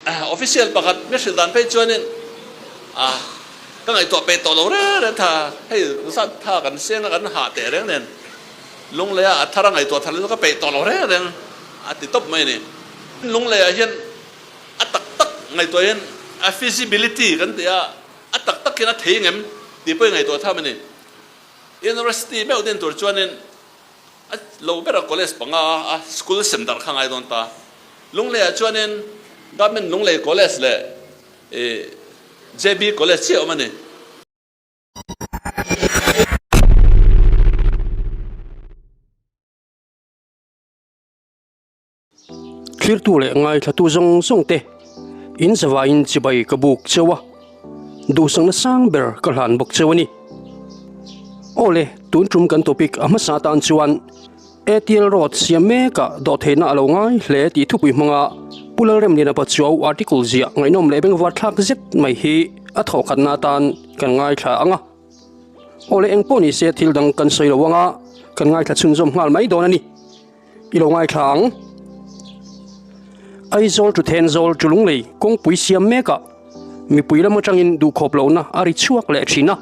Official pakhat mi hrilh dan phei chuanin ka ngaihtuah peh tawh lo reng reng tha, hei zat tha kan seng a kan hah teh reng nen Lunglei ah a thar a ngaihtuah thar chu ka peih tawh lo reng reng a ti tawp mai a ni. Lunglei ah hian a tak tak ngaihtuah hian a feasibility kan tih a, a tak tak hian a thei ngem tih pawh i ngaihtuah tham a ni. University meuh din tur chuanin A lo ber a college panga a school sem darh kha ngai dawn ta. Lunglei ah chuanin Government Lunglei College leh JB College chiah awm a ni. Thlirtu leh ngaithlatu zawng zawng te in zavaiin chibai ka buk cheu a, duhsakna sang ber ka hlan bawk cheu a ni. Aw le, tun tum kan topic a hmasa tan chuan ATL Road siam mekah dawhtheihna a lo ngai hle tih thupui hmanga Pu Lalremliana Pachuau article ziah ngaihnawm leh bengvar thlak zet mai hi a thawhkhatna atan kan ngaithla ang a. Aw le, engpawh ni se thil dang kan sawi lo anga kan ngaithla chhunzawm nghal mai dawn a ni. I lo ngaithla ang. Aizawl chu Thenzawl chu Lunglei kawngpui siam mekah mipui lam atangin duhkhawp lohna a ri chhuak leh thin a.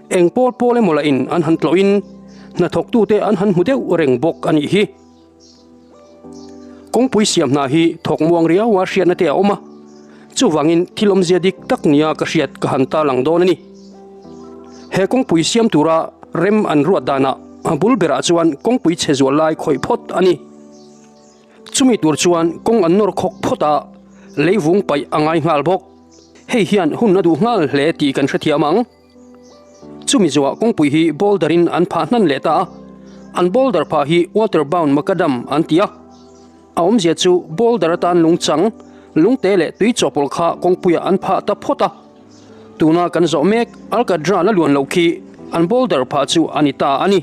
Eng pawl pawl emaw lahin an han tlawhin hnathawktute an han hmu deuh reng bawk a nih hi. Kawngpui siam hna hi thawk muang riaua hriatna te a awm a, chuvangin thil awmzia dik tak nia ka hriat ka han tarlang dawn a ni. He kawngpui siam tura rem an ruat danah A bul berah chuan kawngpui chhe zual lai khawih phawt a ni. Chumi tur chuan kawng an nawr khawk phawt a, leivung paih a ngai nghal bawk. Hei hian hun a duh nghal hle tih kan hrethiam ang. Chumi zuah kawngpui hi boulder in an phah hnan leh ta a, an boulder phah hi water bound macadam an ti a. A awmzia chu boulder atan lungchang, lungte leh tui chawhpawlh kha kawngpuiah an phah ta phawt a. Tuna kan zawh mek Alcatraz la luan loh khi an boulder phah chu a ni ta a ni.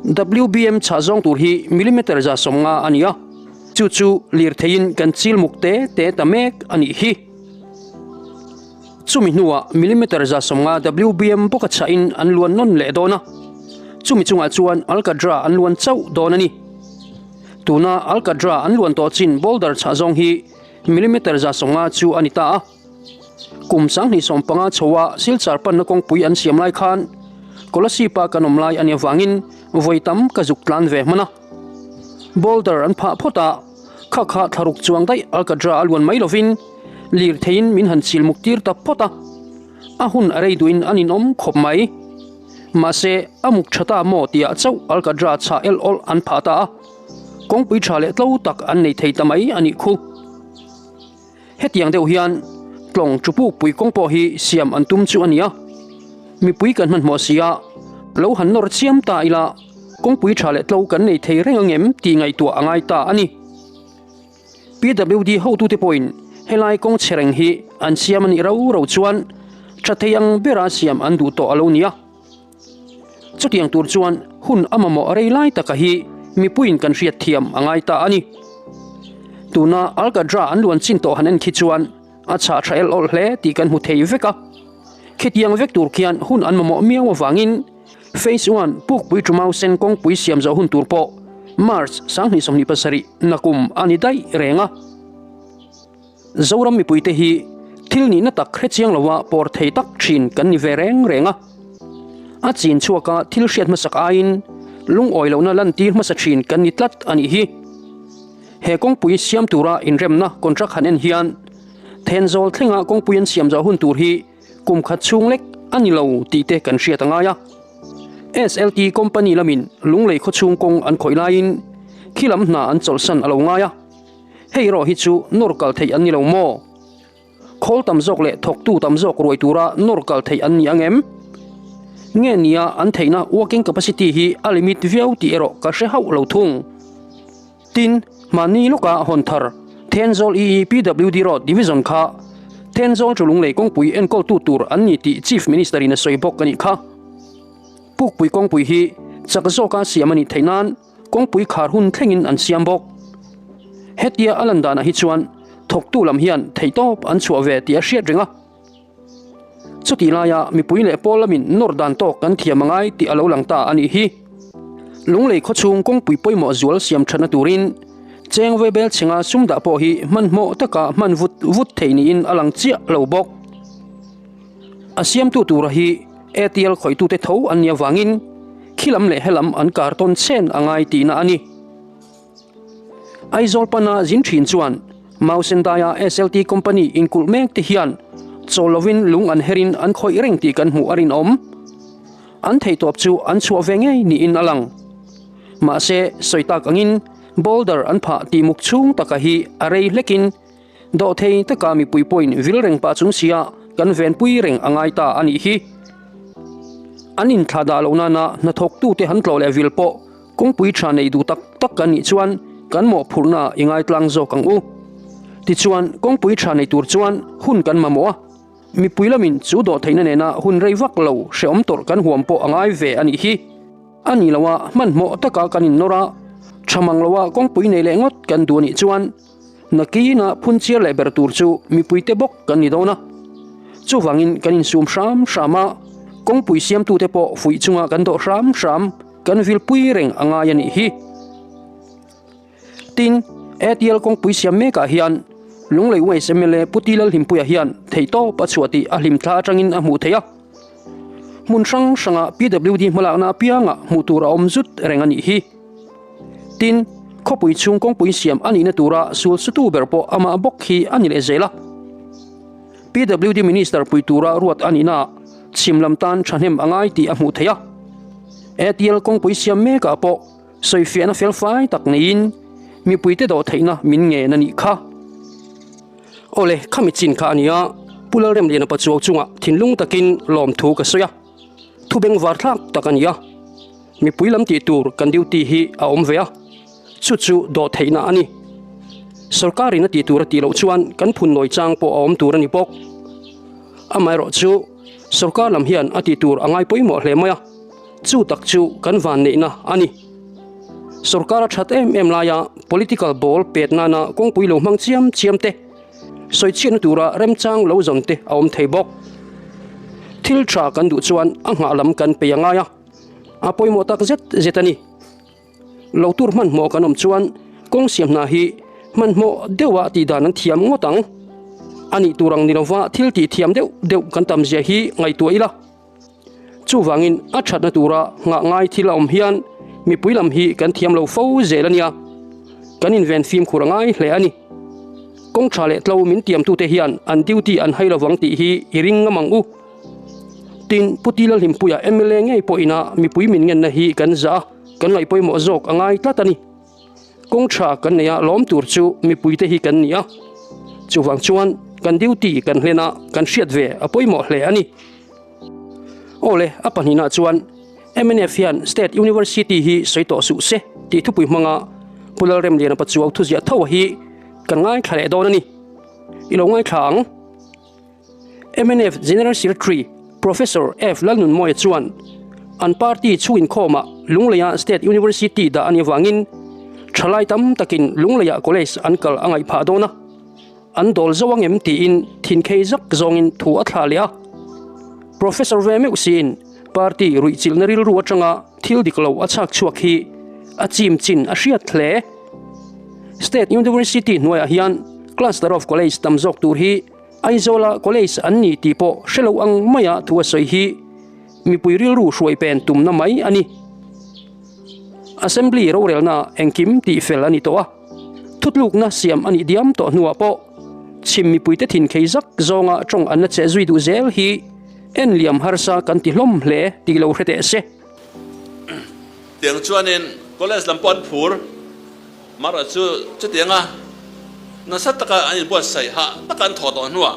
WBM chhah zawng tur hi millimeter 150 a ni a, chu chu lirtheiin kan chil muk te te ta mek a nih hi. Chumi hnuah millimeter 150 WBM bawka chhahin an luan nawn leh dawn a, chumi chungah chuan Alcatraz an luan chauh dawn a ni. Tuna Alcatraz an luan tawh chin boulder chhah zawng hi millimeter 150 chu a ni ta a. Kum 2015 chhoa Silchar panna kawngpui an siam lai khan Kolasib-a kan awm lai a nih avangin vawi tam ka zuk tlan ve hman a. Boulder an phah phawt a, kha kha thlaruk chuang daih Alcatraz a luan mai lovin lirtheiin min han chil muk tir ta phawt a. A hun a rei duhin a ninawm khawp mai. Mahse, a muk tha ta maw tihah chauh Alcatraz chhah el awlh an phah ta a, kawngpui tha leh tlo tak an nei thei ta mai a nih khu. Hetiang deuh hian tlawng chupukpui kawng pawh hi siam an tum chu a ni a, mipui kan hmanhmawh si a, lo han nawr chiam ta ila kawngpui tha leh tlo kan nei thei reng angem tih ngaihtuah a ngai ta a ni. PWD hotute pawhin helai kawng chhe reng hi an siam a nih rau rau chuan tha thei ang bera siam an duh tawh a lo ni a. Chutiang tur chuan hun a mamawh rei lai taka hi mipuiin kan hriat thiam a ngai ta a ni. Tuna Alcatraz an luan chin tawh han en khi chuan a chhah tha el awlh hle tih kan hmu thei vek a. Khitiang vek tur khian hun an mamawh miau avangin Phase One Pukpui Tumausen kawngpui siam zawh hun tur pawh March 2027 nakum a ni daih reng a. Zoram mipuite hi thil nihna tak hre chiang loa pawr thei tak thin kan ni ve reng reng a. A chin chhuaka thil hriat hmasak aiin lungawi lohna lantir hmasa thin kan ni tlat a nih hi. He kawngpui siam tura inremna contract han en hian Thenzawl thlenga kawngpui an siam zawh hun tur hi kum khat chhung lek a ni lo tih te kan hriat a ngai a. SLT company lamin Lunglei khawchhung kawng an khawih laiin khilam hna an chawlhsan a lo ngai a. Hei erawh hi chu nawr kal theih an ni lo maw? Khawl tam zawk leh thawktu tam zawk ruai tura nawr kal theih an ni ang em? Nge nia an theihna working capacity hi a limit viau tih erawh ka hre hauh lo thung. Tin, mahni lawka hawn thar Thenzawl EEPWD Road Division kha Thenzawl chu Lunglei kawngpui enkawltu tur an ni tih Chief Minister in a sawi bawk a nih kha. Pukpui kawngpui hi chak zawka siam a nih theih nan Kawngpui khar hun thlengin an siam bawk. Hetia a lan danah hi chuan thawktu lam hian theihtawp an chhuah ve tih a hriat reng a. Chutih laia mipui leh pawl lamin nawr dan tawk kan thiam a ngai tih a lo lang ta a nih hi. Lunglei khawchhung kawngpui pawimawh zual siam thatna turin Cheng vaibel chhinga sum dah pawh hi hmanhmawh taka hman vut vut theih niin a lang chiah lo bawk. A siamtu tura hi ATL khawihtute tho an nih avangin khilam leh helam an kar tawn chen a ngai tihna a ni. Aizawl pana zin thin chuan Mausendaia SLT company inkulh mek te hian chawl lovin lung an herin an khawih reng tih kan hmuh a rinawm. An theihtawp chu an chhuah ve ngei niin a lang. Mahse, sawi tak angin boulder an phah tih muk chhung taka hi a rei hlekin dawhthei taka mipui pawhin vil reng pah chung sia kan venpui reng a ngai ta a nih hi. An inthlah dah loh nana hnathawktute han tlawh leh vil pawh kawngpui tha nei duh tak tak kan nih chuan kan mawhphurhna i ngaitlang zawk ang u. Tichuan, kawngpui tha nei tur chuan hun kan mamawh a. Mipui lamin chu dawhtheihna nena hun rei vak lo hrehawm tawrh kan huam pawh a ngai ve a nih hi. A ni lo a, hmanhmawh taka kan innawr a, tha mang lo a kawngpui nei leh ngawt kan duh a nih chuan nakina phun chiar leh ber tur chu mipuite bawk kan ni dawn a. Chuvangin kan insum hram hram a, kawngpui siamtute pawh fuih chunga kan dawh hram hram kan vilpui reng a ngai a nih hi. Tin, ATL kawngpui siam mekah hian Lunglei West mla Pu Ti Lalhlimpuia hian theihtawp a chhuah tih a hlimthla atangin a hmuh theih a. Hmun hrang hranga PWD hmalakna apiangah hmuh tur a awm zut reng a nih hi. Tin, khawpui chhung kawngpui siam a nihna tura sul sutu ber pawh amah bawk hi a ni leh zel a. PWD Minister pui tura ruat a nihnaah chhim lam tan thahnem a ngai tih a hmuh theih a. ATL kawngpui siam mekah pawh Sawifiahna felfai tak neiin mipuite dawh theihna min ngen a nih kha. Awle, khami chin kha a nia, Pu Lalremliana Pachuau chungah thinlung takin lawmthu ka sawi a, thu bengvar thlak tak a ni a. Mipui lam tih tur kan duty hi a awm ve a, chu chu dawh theihna a ni. Sorkarin a tih tur a tih loh chuan kan phunnawi chang pawh a awm tur a ni bawk. Amaherawhchu, sorkar lam hian a tih tur a ngai pawimawh hle mai a. Chu tak chu kan vanneihna a ni. Sorkar a that em em laia political ball pet nana kawngpui lo hmang chiam chiam te, sawichhiatna tura remchang lo zawn te a awm thei bawk. Thil tha kan duh chuan a nghah lam kan pei a ngai a, a pawimawh tak zet zet a ni. Lo tur hmanhmawh kan awm chuan kawng siam hna hi hmanhmawh deuha tih dan an thiam ngawt ang. A nih tur ang ni lova thil tih thiam deuh deuh kan tam zia hi ngaihtuah ila. Chuvangin a thatna tura nghah ngai thil a awm hian mipui lam hi kan thiam lo fo zel a nia. Kan inven fimkhur a ngai hle a ni. Kawng tha leh tlo min tiamtute hian an duty an hai lovang tih hi i ring ngam ang u. Tin, Pu Tila Hlimpuia mla ngei pawhina mipui min ngenna hi kan zah a, kan ngaihpawimawh zawk a ngai tlat a ni. Kawng tha kan nei a, lawm tur chu mipuite hi kan ni a. Chuvang chuan kan duty kan hlen a, kan hriat ve a pawimawh hle a ni. Awle, a pahnihna chuan mnf hian State University hi sawi tawh suh se tih thupui hmanga Pu Lalremliana Pachuau thuziah tho hi kan ngaithla leh dawn a ni. I lo ngaithla ang. Mnf General Secretary Professor F Lalnunmawia chuan an party chhung inkhawmah Lungleia State University dah a nih avangin thalai tam takin Lungleia College an kal a ngaih phah dawn a, an dawl zo ang em tiin thinkhei zak zawngin thu a thlah leh a. Professor ve meuh siin party ruihchilhna rilru atanga thil dik lo a chhak chhuak hi a chim chin a hriat hle. State University hnuaiah hian Cluster of College tam zawk tur hi Aizawla College an ni tih pawh hre lo ang maia thu a sawi hi mipui rilru hruai pen tumna mai a ni. Assembly rorelna engkim tih fel a ni tawh a, thutlukna siam a nih diam tawh hnuah pawh chhim mipuite thin khei zak zawnga tawng an la cheh zui duh zel hi en liam harsa kan ti hlawm hle tih lo hre teh se. Tiang chuanin college lam pawh an phur. Mara chu chutianga nasa taka an inbuatsaih hah taka an thawh tawh hnuah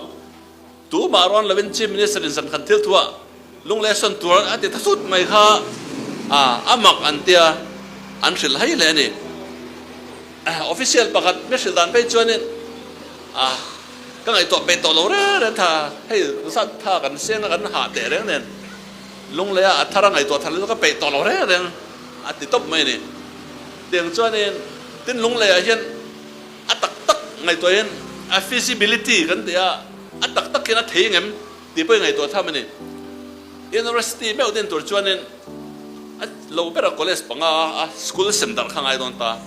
tumah rawn lovin Chief Minister in zan khan thil thuah lungleh sawn tur a ti ta thut mai kha a mak an tia an hrilh hai hle a ni. Official pakhat mi hrilh dan phei chuanin ka ngaihtuah peih tawh lo reng reng tha hei zat tha kan senga kan hah teh reng nen lungleh a thar a ngaihtuah thar chu ka peih tawh lo reng reng a ti tawp mai a ni. Tiang chuanin tin lungleiah hian a tak tak ngaihtuahin a feasibility kan ti a, a tak tak hian a thei ngem tih pawh i ngaihtuah tham a ni. University meuh din tur chuanin a lo bera college panga a school sem darh kha ngai dawn ta.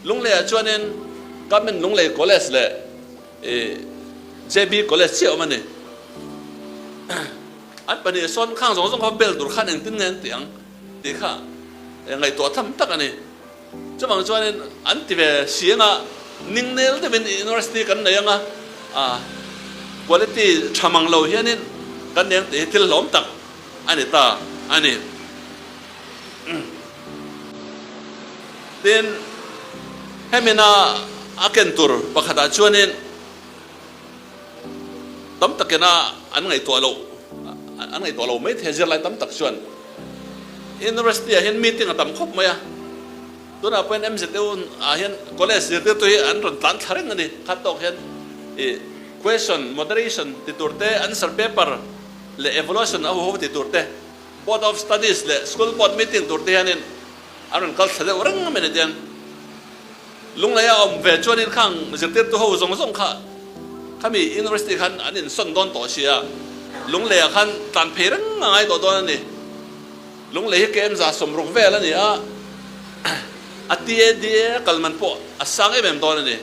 Lungleiah chuanin Government Lunglei College leh JB College chiah awm a ni. An pahnih sawn khang zawng zawng kha bel tur khan engtin nge an tih ang tih kha ngaihtuah tham tak a ni. Chuvang chuanin an ti ve si anga ningnel deuhin University kan nei anga quality tha mang lo hianin kan nei ang tih hi thil hlawm tak a ni ta a ni. Tin, hemina a ken tur pakhatah chuanin tam takina an ngaihtuah loh, an ngaihtuah lo mai thei a zirlai tam tak chuan University ah hian meeting a tam khawp mai a, tunah pawhin MZU ah hian college zirtirtu hi an rawn tlan thla reng a ni, khat tawk hian ih question moderation ti tur te, answer paper leh evaluation a huho ti tur te, Board of Studies leh School Board meeting tur te hianin an rawn kal thla deuh reng mai ni tiang. Lungleia awm ve chuanin khang zirtirtu ho zawng zawng kha khami University khan an insawn dawn tawh sia, Lungleiah khan tlan phei reng a ngai tawh dawn a ni. Lunglei hi KM 60 vel a ni a, a TADA kal man pawh a sang em em dawn a ni.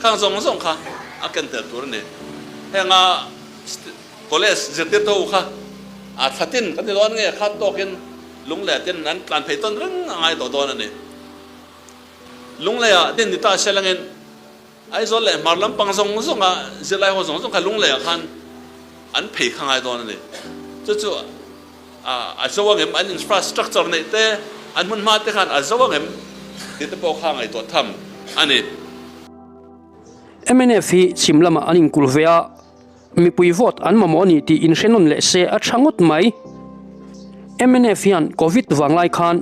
Khang zawng zawng kha a ken tel tur a ni. Henga College zirtirtu ho kha a thlatin kan ti dawn nge khat tawkin Lungleiah ten an tlan phei tawn reng a ngai tawh dawn a ni. Lungleiah din ni ta se langin Aizawl leh Hmar lampang zawng zawnga zirlai ho zawng zawng kha Lungleiah khan an phei kha ngai dawn a ni. Chu chu a zo angem an infrastructure neih te an hmun hma te khan a zo angem tih te pawh kha ngaihtuah tham a ni. Mnf hi chhim lamah an inkulh ve a. Mipui vote an mamawh a ni tih inhre nawn leh se a tha ngawt mai. Mnf hian Covid vanglai khan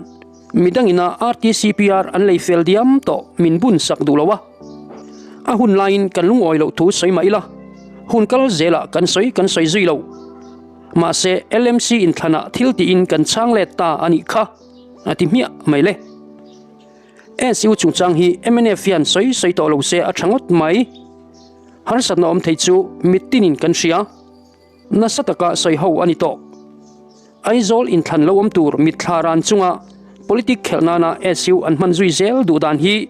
midangina RTCPR an lei fel diam tawh min bun sak duh lo a. A hun laiin kan lungawi loh thu sawi mah ila, hun kal zelah kan sawi kan sawi zui lo. Mahse LMC inthlanah thil tiin kan chhang let ta a nih kha, a ti hmiah mai le. SU chungchang hi mnf hian sawi sawi tawh lo se a tha ngawt mai. Harsatna awm thei chu mittinin kan hria. Nasa taka sawi ho a ni tawh. Aizawl inthlan lo awm tur mitthla ran chunga politic khelh nana SU an hman zui zel duh dan hi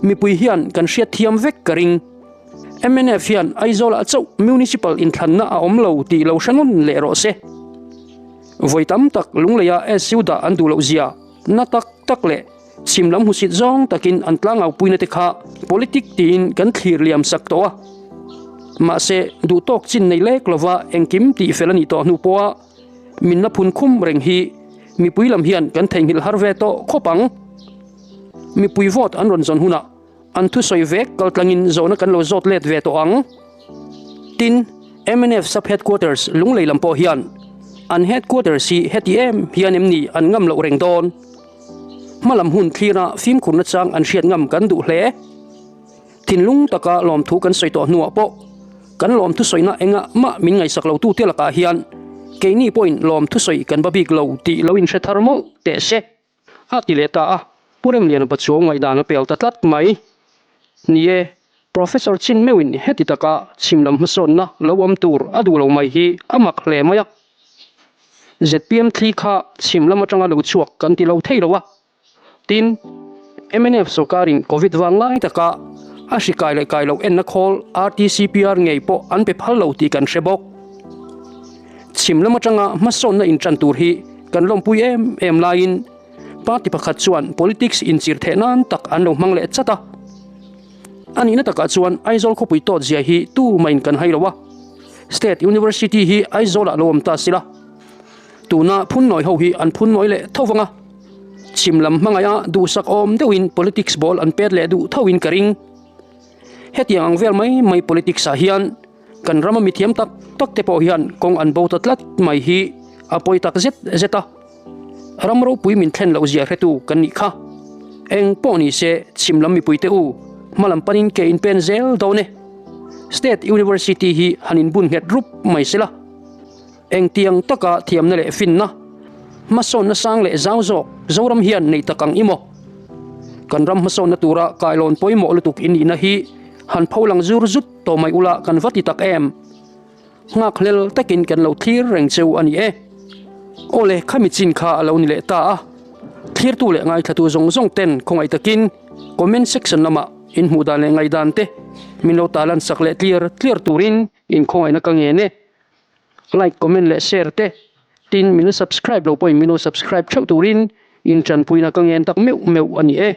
mipui hian kan hriat thiam vek ka ring. Mnf hian Aizawlah chauh Municipal inthlanna a awm lo tih lo hre nawn leh rawh se. Vawi tam tak Lungleia SU dah an duh loh zia na tak tak leh Chhim lam hmusit zawng takin an tlangaupuina te kha politic tiin kan thlir liam sak tawh a. Mahse, duh tawk chin nei lek lova engkim tih fel a nih tawh hnu pawha min la phun khum reng hi mipui lam hian kan theihnghilh har ve tawh khawp ang. Mipui vote an rawn zawn hunah An thusawi vek kaltlangin zawhna kan lo zawt let ve tawh ang. Tin, mnf Sub Headquarters Lunglei lam pawh hian an Headquarters hi heti em hian em ni an ngam loh reng dawn? Hmalam hun thlira fimkhurna chang an hriat ngam kan duh hle. Thinlung taka lawmthu kan sawi tawh hnuah pawh kan lawmthu sawina engah mah min ngaihsak lo tute lakah hian keini pawhin lawmthu sawi kan va bik lo tih lo inhre thar mawlh teh se. A ti leh ta a, Pu Remliana Pachuau ngaihdan a pel ta tlat mai. Ni e, Professor Chin meuhin heti taka chhim lam hmasawnna lo awm tur a duh lo mai hi a mak hle mai a. Zpm thli kha chhim lam atanga lo chhuak kan ti lo thei lo a. Tin, mnf sawrkarin Covid vang lai taka a hri kai leh kai loh enna khawl RTCPR ngei pawh an pe phal lo tih kan hre bawk. Chhim lam atanga hmasawnna intan tur hi kan lawmpui em em laiin party pakhat chuan politics inchir theih nan tak an lo hmang leh chat a. A nihna takah chuan Aizawl khawpui tawt zia hi tu mahin kan hai lo a, State University hi Aizawlah lo awm ta sila tuna phunnawi ho hi an phunnawi leh tho vang a, chhim lam hmangaih a duhsak awm deuhin politics ball an pet leh duh thoin ka ring. Hetiang ang vel mai mai politics ah hian kan rama mithiam tak tak te pawh hian kawng an bo ta tlat mai hi a pawi tak zet zet a. Ram ropui min thlen loh zia hretu kan nih kha. Eng pawh ni se chhim lam mipui te u hma lam panin ke in pen zel dawn e. State University hi han inbun nghet rup mai sela. Engtiang taka thiamna leh finna, hmasawnna sang leh zau zawk Zoram hian nei tak ang i maw? Kan ram hmasawnna tura kailawn pawimawh lutuk i nihna hi han pho lang zur zut tawh mai ula kan va ti tak em? Nghakhlel takin kan lo thlir reng cheu a ni e. Awle, khami chin kha a lo ni leh ta a, thlirtu leh ngaithlatu zawng zawng ten khawngaih takin. Comment section lamah in hmuh dan leh ngaihdan te min lo talan sak leh tliar tliar turin in khawngaihna ka ngen e. Like, comment leh share te tin min la subscribe lo pawhin min lo subscribe theuh turin in tanpuina ka ngen tak meuh meuh a ni e.